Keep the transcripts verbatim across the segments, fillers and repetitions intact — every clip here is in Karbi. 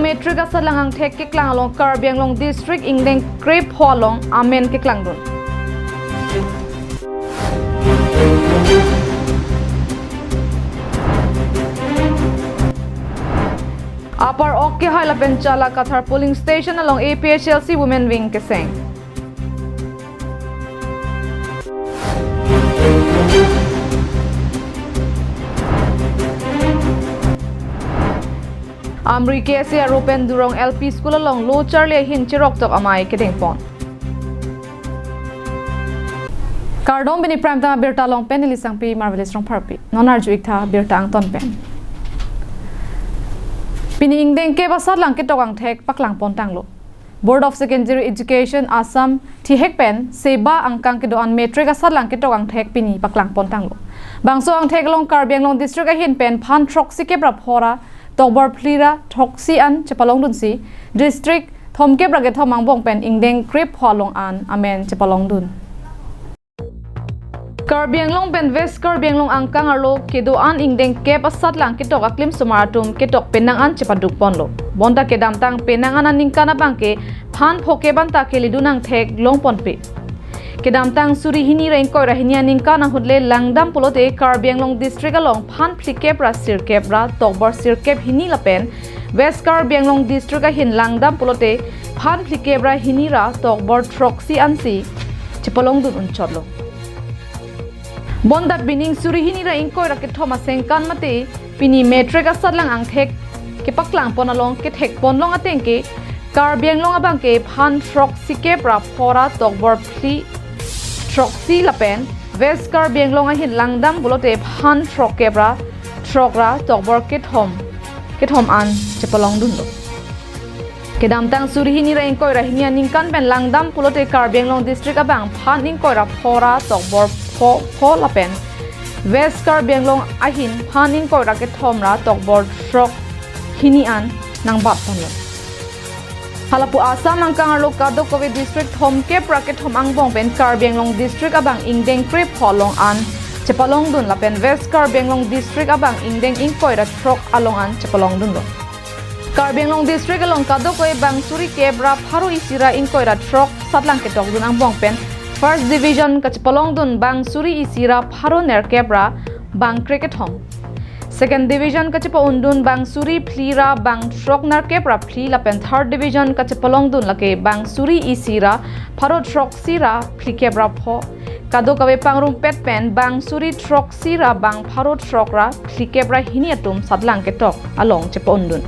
Matric asatlang angthek keklang along Karbi Anglong District ingdeng krepho along amen keklangdun. Upper Ok Kehai lapen Chalakathar polling station along A P H L C Women Wing keseng. Amri K S A Arupen Durong L P School along lo charli ahin cheroktok amei kedengpon. Kardom, pini Prime Time abirta along pen neli Sangpi Marvelous Rongpharpi. Non arju-ik tha birta angton pen. Pini ingdeng kep asatlang ketok angthek paklangpon tanglo. Board of Secondary Education Assam thihek pen seba angkang kedo-an matric asatlang ketok angthek pini paklangpon tanglo. Bangso angthek along Karbi Anglong District ahin pen phan throksikep ra pho ra tokbor phli ra throksi an chepalongdunsi, district thomkep ra kethom angbong pen ingdeng krepho along an amen chepalongdun. Karbi Anglong pen West Karbi Anglong angkang arlo kedo-an ingdeng kep asatlang ketok aklim osomar atum ketok penang an chepadukponlo. Bonta kedamtang penang an aningkan abangke phan phokep anta kelidun angthek longponpe. Kedamtang suri hini ra ingkoi ra hini aningkan ahut le langdam pulote Karbi Anglong District along phan phlikep ra sirkep ra tokbor sirkep hini lapen West Karbi Anglong District ahin langdam pulote phan phlikep ra hini ra tokbor throksi ansi chepalongdun unchotlo. Bonta pining suri hini ra ingkoi ra kethom asengkan mate pini matric asatlang angthek kepaklangpon along kethekponlong ateng ke Karbi Anglong abangke phan throksikep ra pho ra tokbor phli throksi lapen West Karbi Anglong ahin langdam pulote phan throkkep ra throk ra tokbor kethom kethom an chepalongdunlo. Kedamtang suri hini ra ingkoi ra hini aningkan pen langdam pulote Karbi Anglong District abang phan ingkoi ra pho ra tokbor pho pho lapen West Karbi Anglong ahin phan ingkoi ra kethom ra tokbor throk hini an nangbatponlo. Halapu Assam angkang arlo kadokave district thomkep ra kethom angbong pen Karbi Anglong District abang ingdeng krepho along an chepalongdun lapen West Karbi Anglong District abang ingdeng ingkoi ra throk along an chepalongdunlo. Karbi Anglong District along kadokave bang suri kep ra pharo isi ra ingkoi ra throk satlang ketokdun angbong pen First Division kachepalongdun bang suri isi ra pharo nerkep ra bang krekethom. Second Division kachepa-undun bang suri phli ra bang throk nerkep ra phli lapen Third Division kachepalongdun lake bang suri isi ra pharo throksi ra phlikep ra pho. Kadokave pangrumpet pen bang suri throksi ra bang pharo throk ra phlikep ra hini atum satlang ketok along chepa-undun.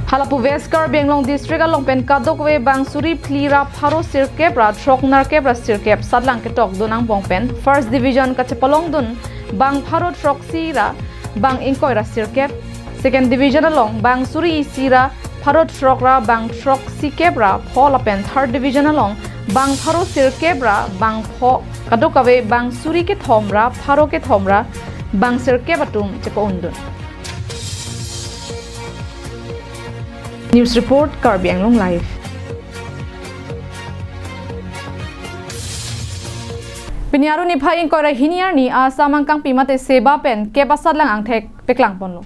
Halapu West Karbi Anglong District along pen kadokave bang suri phli ra pharo sirkep ra throk nerkep ra sirkep satlang ketokdun angbong pen First Division kachepalongdun bang pharo throksi ra bang ingkoi ra sirkep. Second Division along bang suri isi ra pharo throk ra bang throksikep ra pho lapen Third Division along bang pharo sirkep ra bang pho, kadokave bang suri kethom ra pharo kethom ra bang sirkep atum chepa-undun. News report, Karbi Anglong Live. Pini Aru niphai ingkoi ra hini arni Assam angkangpi mate seba pen kep asatlang angthek peklangponlo.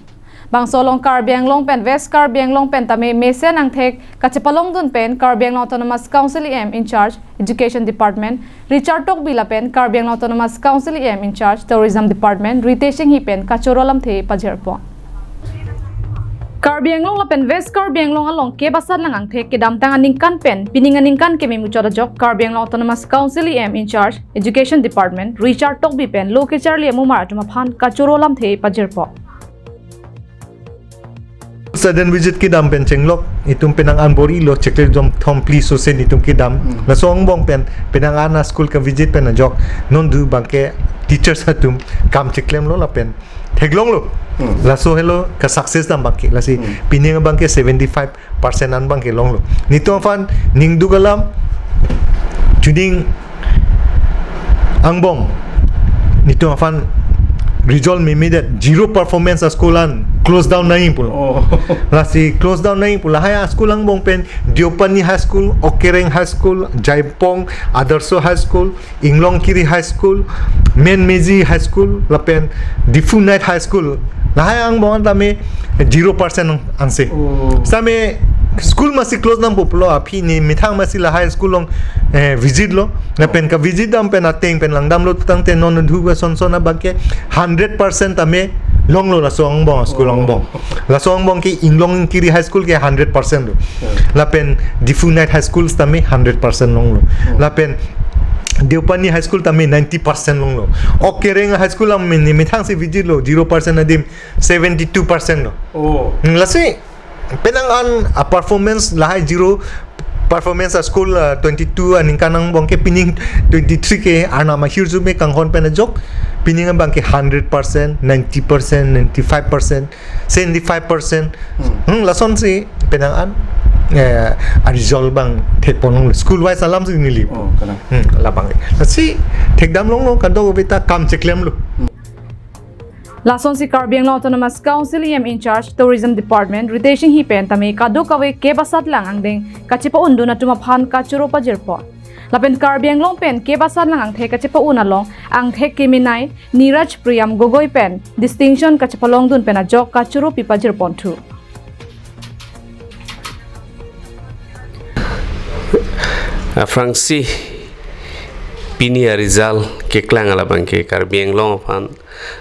Bangso along Karbi Anglong pen West Karbi Anglong pen tame mesen angthek kachepalongdun pen Karbi Anglong Autonomous Council E M in charge Education Department Richard Tokbi lapen Karbi Anglong Autonomous Council E M in charge Tourism Department Ritesh Enghi pen kachoro lamthe pajirpon. Karbi Anglong lapen West Karbi Anglong along kep asatlang angthek kedamtang aningkan pen pining aningkan keme muchot ajok Karbi Anglong Autonomous Council E M in charge Education Department Richard Tokbi pen lo kecharli amumar atum aphan kachoro lamthe pajirpon. Sudden visit kedam pen chenglok, itum penang an bor-ilo, chiklo jom thom phli so se nitum kedam. Hmm. Laso angbong pen, penang an a-school ka-visit pen ajok, non do abangke teachers atum kam chiklemlo lapen theklonglo. Hmm. Laso helo ka-success dam abangke, lasi, hmm, pining abangke seventy-five percent an abangke longlo. Nitum aphan ningduk alam, chuning angbong, nitum aphan result memedet, zero performance a-school an close down nangji pulo. Oh. Lasi close down nangji pulo. Lahai a-school angbong pen Deopani High School, Okereng High School, Jaipong Adarsha High School, Inglongkiri High School, Menmeji High School, lapen Diphu Knight High School Lahai angbong tame zero percent ang-, angse. Oh. Same school masi close nangpo pulo, aphi ne methang masi lahai school along, eh, visit lo. Lapen kavisit dam pen ateng pen langdamlo tangte non dhu ba son son abang ke hundred percent tame longlo laso angbong, school, oh, angbong. Laso angbong ke Inglong Ingkiri High School ke hundred percent lo. Yeah. Lapen Diphu Knight High School tame hundred percent longlo. Oh. Lapen Deopani High School tame ninety percent longlo. Ok Kereng High School lam ne methang si visit lo, zero percent adim seventy-two percent lo. Oh. Hmm, lasi penang an a-performance lahai zero performance a-school, ah, twenty-two aningkan angbong ke pining twenty-three ke arnam ahirjume kanghon pen ajok, pining abang ke hundred percent, ninety percent, ninety-five percent, seventy-five percent. Hmm. Hmm, lasonsi penang an, eh, a-result abang thekpon longlo. School wise alam si neli. Oh, kalang. Hmm, labang. Lasi thekdam longlo, kadokave ta kam cheklemlo. Hmm. Lasonsi Karbi Anglong Autonomous Council E M in charge Tourism Department Ritesh Enghi pen tame kadokave kep asatlang angdeng kachepa-undun atum aphan kachoro pajirpon. Lapen Karbi Anglong pen kep asatlang angthek kachepa-un along angthek kemenei Niraj Priyam Gogoi pen distinction kachepalongdun pen ajok kachoro pi pajirponthu. Aphrangsi pini a-result keklang alabang ke Karbi Anglong aphan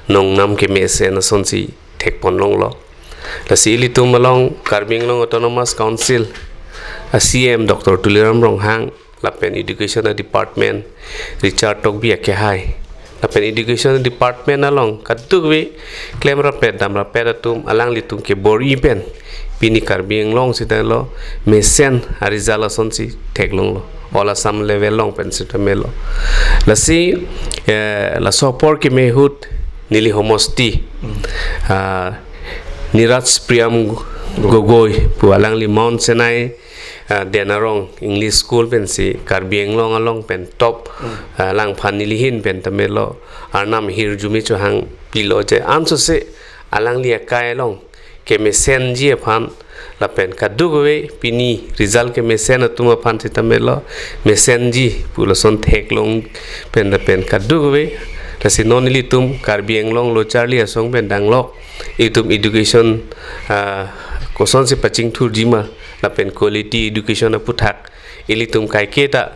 nongnam kemesen asonsi thekpon longlo. Lasi ilitum along Karbi Anglong Autonomous Council a-C E M Doctor Tuliram Ronghang lapen Education Department Richard Tokbi akehai lapen Education Department along kadokave klemrapet damrapet atum alanglitum kebor-i pen pini Karbi Anglong sitanglo mesen a-result asonsi theklonglo. All Assam level along pen sitame lo. Lasi, eh, laso apor keme ahut neli homosti, ah, Niraj Priyam Gogoi pu alangli Mount Sinai, ah, Denarong English School pensi Karbi Anglong along pen top, ah, alangphan neli ahin pen tame lo arnam ahirjume chohang pilo je ansose alangli akai along kemesenji aphan lapen kadokave pini result kemesen atum aphan sitame lo mesenji pu lason theklong pen lapen kadokave. Lasi non ilitum Karbi Anglong lo charli asong pen danglok itum education, ah, kosonsi pachingthurji ma lapen quality education aputhak ilitum kaiketa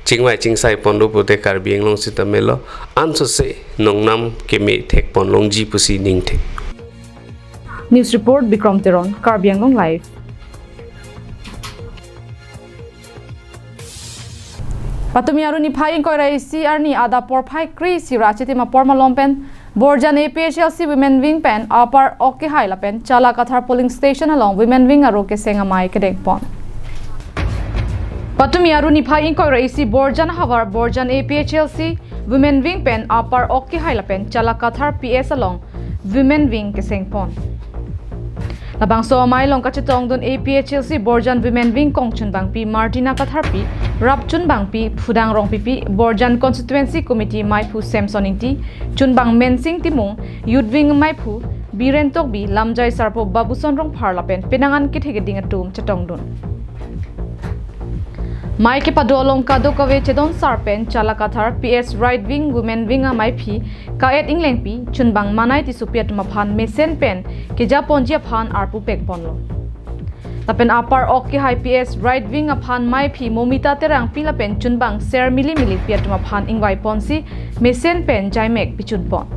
chingvai chingsai ponlo pute Karbi Anglong sitame lo ansose nongnam keme thekpon longji pusi ningthe. News report, Bikram Teron, Karbi Anglong Live. Patumi arni phai ingkoi ra isi arni adap porphai kre-isi ra achitim apor malom pen Borjan A P H L C Women Wing pen Upper Ok Kehai lapen Chalakathar polling station along Women Wing aro keseng amei kedengpon. Patumi arni phai ingkoi ra isi Borjan havar Borjan A P H L C Women Wing pen Upper Ok Kehai lapen Chalakathar P S along Women Wing kesengpon. Labangso amei along kachetongdun A P H L C Borjan Women Wing kongchunbangpi Martina Katharpi, rapchunbangpi Phudang Rongpipi, Borjan Constituency Committee meiphu Samson Ingti, chunbang Mensing Timung, Youth Wing meiphu Biren Tokbi, lamjai sarpo Babuson Rongphar lapen penang an kethe keding atum chetongdun. Mei kepado along kadokave chedon sar pen Chalakathar P S Right Wing Women Wing ameiphi Ka-et Englengpi, chunbang Manai Tissopi atum aphan mesen pen kejaponji aphan arpu pekponlo. Lapen Upper Ok Kehai P S Right Wing aphan meiphi Momita Terangpi lapen chunbang Ser Mili Milikpi atum aphan ingvaiponsi mesen pen jaimek pichunpon.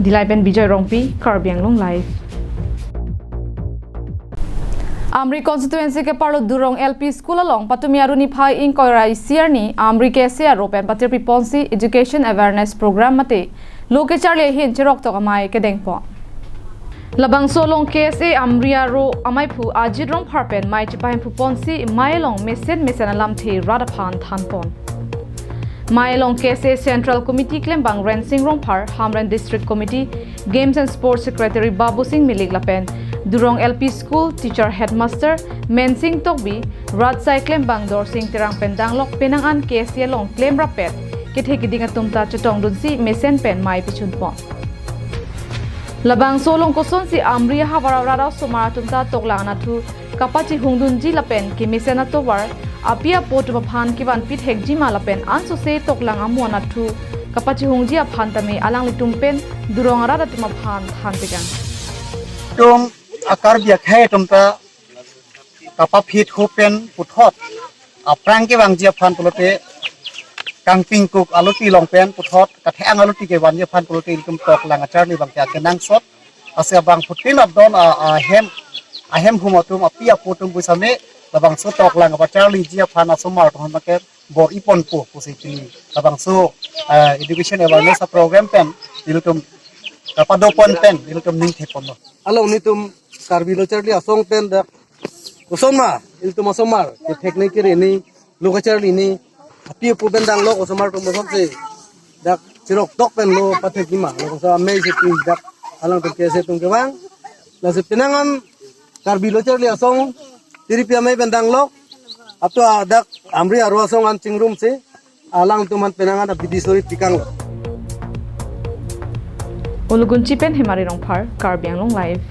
Dillai pen Bijoy Rongpi, Karbi Anglong Live. Amri constituency keparlo Durong L P School along patumi arni phai ingkoi ra isi arni Amri K S A aro pen patirpiponsi education awareness program mate lo kecharli ahin cheroktok amei kedengpon. Labangso along K S A Amri aro ameiphu Ajit Rongphar pen mei chepahemphuponsi mei along mesen mesen alamthe rat aphan thanpon. Mei along K S A Central Committee klembang Rensing Rongphar, Hamren District Committee Games and Sports Secretary Babusing Milik lapen Durong L P School Teacher Headmaster Mensing Tokbi, rat asai klembang Dorsing Terang pen danglok penang an K S A along klemrapet kethe keding atum ta chetongdunsi mesen pen mei pichunpon. Labangso along kosonsi Amri ahavar arat osomar atum ta toklang anatthu kapachihungdunji lapen kemesen atovar api apo atum aphan kevanpi thekji ma lapen ansose toklang amu anatthu kapachihungji aphan tame alanglitum pen durong arat atum aphan than tekang. Tum a-Karbi akhei atum ta kapaphit ho pen puthot aphrang kevangji aphan pulote kangpingkuk aluti along pen puthot kathang aluti kevanji aphan pulote ilitum toklang acharli abang ke akenangsot. Lasi abangphutin adon a, ahem, ahem hum atum api apo atum pusitame labangso toklang kapacharliji aphan asomar atum aphan ke bor-iponpo pusi pini labangso, eh, education awareness a-program pen ilitum kapadopon pen ilitum ning theponlo. Along netum Karbi Lo Charli Asong pen dak koson ma ilitum asomar kethek ni kiri ni lo kacharli ni api apo pen dang lo, osomar atum osomsi dak chirok tok pen lo pathekji ma, lo koson amei si pi dak alangtum kese atum kevang. Lasi penang an Karbi Lo Charli Asong tiripi amei pen dang lo, apto dak Amri aro asong an chingrumsi alangtum an penang an abidi suri pikang lo. Ulugunchi pen Hemari Rongphar, Karbi Anglong Live.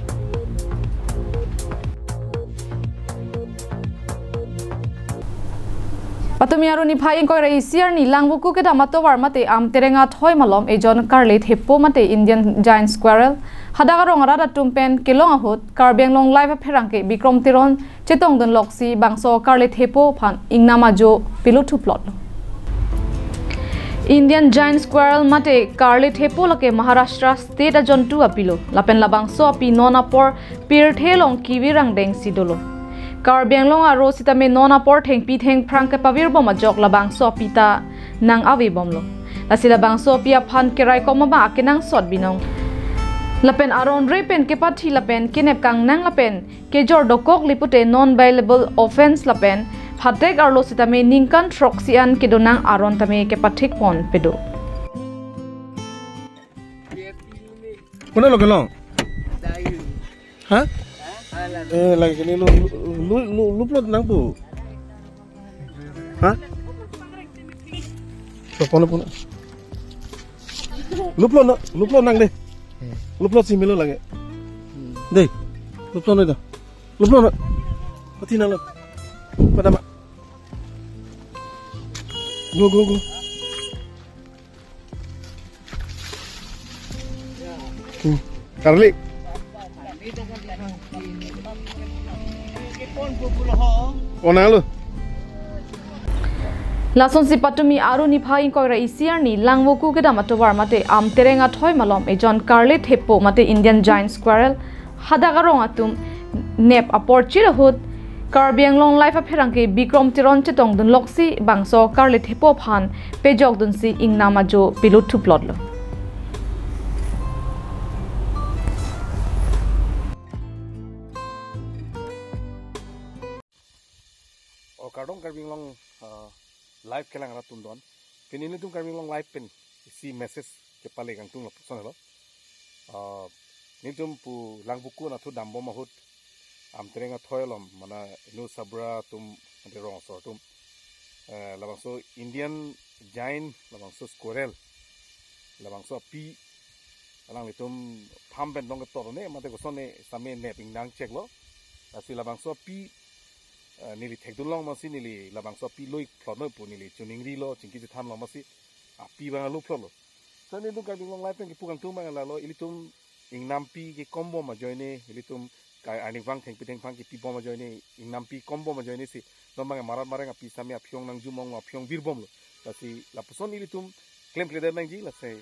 Patumi arni phai ingkoi ra isi arni Langvoku kedam atovar mate Amtereng athoi malom ejon karle thepo mate Indian Giant Squirrel hadak arong arat atum pen kelong ahut Karbi Anglong Live apherangke Bikrom Teron chetongdun loksi bangso karle thepo aphan ingnam ajo pilo thuplot. Indian Giant Squirrel mate karle thepo lake Maharashtra state ajontu apilo. Lapen labangso api non apor pirthe along kevir angdeng si dolo. Karbi Anglong aro sitame non apor thengpi thengphrang kepavirbom ajok labangso api ta nang-avebomlo. Lasi labangso api aphan keraikom abang akenangsot binong. Lapen aron re pen kepathi lapen kenep kangnang lapen kejor dokok lipute non bailable offence lapen phatek arlo sitame ningkan throksi an kedonang aron tame kepathikpon pedo. Konat lo kelong? Ha? Eh, lagi kini lu, lu, lu, lu plot nang pu. Ha? Lo pon, lo pon. Lu plot na, lu plot nang deh. Lu plot si melo lagi. Deh. Lu plot na dah. Lu plot na. Pati nang lo. Pada ma. Go, go, go. Hmm. Karli. Konat lo? Lasonsi patumi arni phai ingkoi ra isi arni Langvoku kedam atovar mate Amtereng athoi malom ejon karle thepo mate Indian Giant Squirrel hadak arong atum nep apor chirahut Karbi Anglong Live apherangke Bikrom Teron chetongdun loksi bangso karle thepo aphan pejokdunsi ingnam ajo pilo thuplotlo. O kardom Karbi Anglong, ah, Live kelang arat atum don. Pini nelitum Karbi Anglong Live pen isi message kepale kangtung lapuson lo. Ah, nelitum pu Langvoku nathu dambom ahut Amtereng athoi alom mana inut sabra atum ante rong asor atum. Eh, labangso Indian Giant, labangso squirrel, labangso api alanglitum farm pen long ketor ne mate koson ne same nep ingnang cheklo. Lasi labangso api, eh, neli thekdun long masi neli labangso api lo-ik phlot noi pu neli chuningrilo, chingki chethan long masi api abang lo phlotlo. So nelitum Karbi Anglong Live pen kepu kangtung abang lalo, ilitum ingnampi kekombom ajoine, ilitum kai arnivang thengpi thengphrang kepibom ajoine, ingnampi kombom ajoine si non abang marat mareng api same aphiong nangjumong aphiong virbomlo. Lasi lapuson ilitum klemkledet nangji lasi.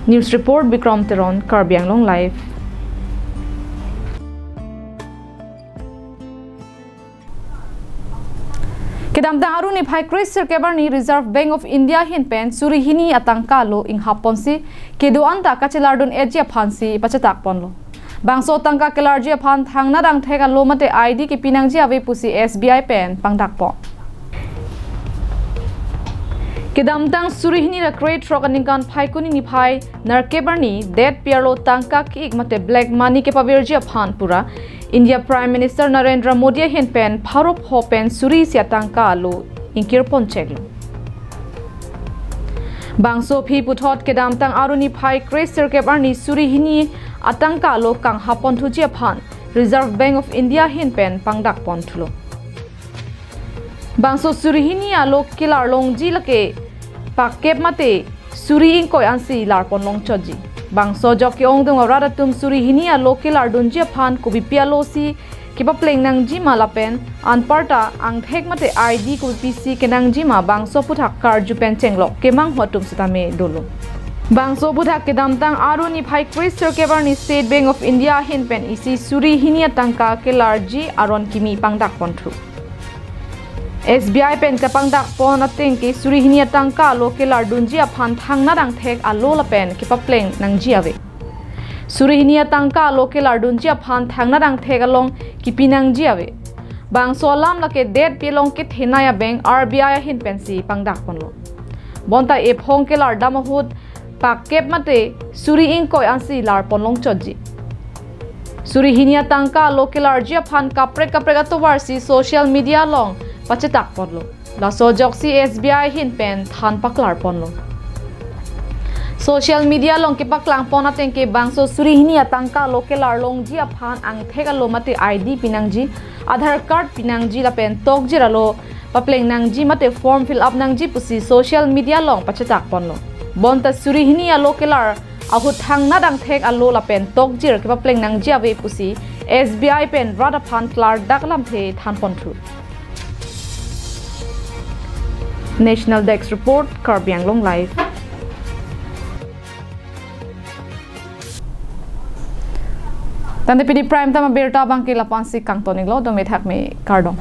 News report Bikrom Teron, Karbi Anglong Live. Kedamtang arni phai kre sirkep arni Reserve Bank of India ahin pen suri hini atangka alo inghapponsi kedo-an ta kachelardun-etji aphansi pachetakponlo. Bangso tangka kelarji aphan thangnat angthek alo mate I D kepi nangji ave pusi S B I pen pangdakpon. Kedamtang suri hini ra kre throk aningkan Phaikuni niphai nerkep arni detpi arlo tangka ke-ik mate black money kepavirji aphan pura India Prime Minister Narendra Modi ahin pen pharo pho pen suri isi atangka alo ingkirpon cheklo. Bangso aphi puthot kedamtang arni phai kre sirkep arni suri hini atangka alo kanghapponthuji aphan Reserve Bank of India ahin pen pangdakponthulo. Bangso suri hini alo kelar longji lake pakkep mate suri ingkoi ansi larpon longchotji. Bangso ajok ke-ongdung arat atum suri hini alo kelar dunji aphan kopipi alosi kepapleng nangji ma lapen anparta angthek mate I D kopipisi kenangji ma bangso aphuthak karju pen chenglok kemanghu atum sitame dolo. Bangso aphuthak kedamtang Aru niphai kre sirkep arni State Bank of India ahin pen isi suri hini atangka kelarji aron kimi pangdakponthu. S B I pen kapangdakpon ateng ke suri hini atangka alo kelar dunji aphan thangnat angthek alo lapen kepapleng nangji ave. Suri hini atangka alo kelar dunji aphan thangnat angthek along kipi nangji ave. Bangso alam lake det pi along kethenei abang R B I ahin pensi pangdakponlo. Bonta ephong kelar dam ahut pakkep mate suri ingkoi ansi larpon longchotji. Suri hini atangka alo kelarji aphan kaprek kaprek atovarsi social media along pachetakponlo. Laso ajoksi S B I ahin pen than paklarponlo. Social media along kepaklangpon ateng ke bangso suri hini atangka alo kelar longji aphan angthek alo mate I D pinangji, Aadhaar card pinangji lapen tokjir alo papleng nangji mate form fill up nangji pusi social media along pachetakponlo. Bonta suri hini alo kelar ahut thangnat angthek alo lapen tokjir kepapleng nangji ave pusi S B I pen rat aphan klardak lamthe thanponthu. National Desk Report, Karbi Anglong Live. Tangte pini Prime Time abirta abangke lapu-ansi kangton-iklo, dome thakme, kardom.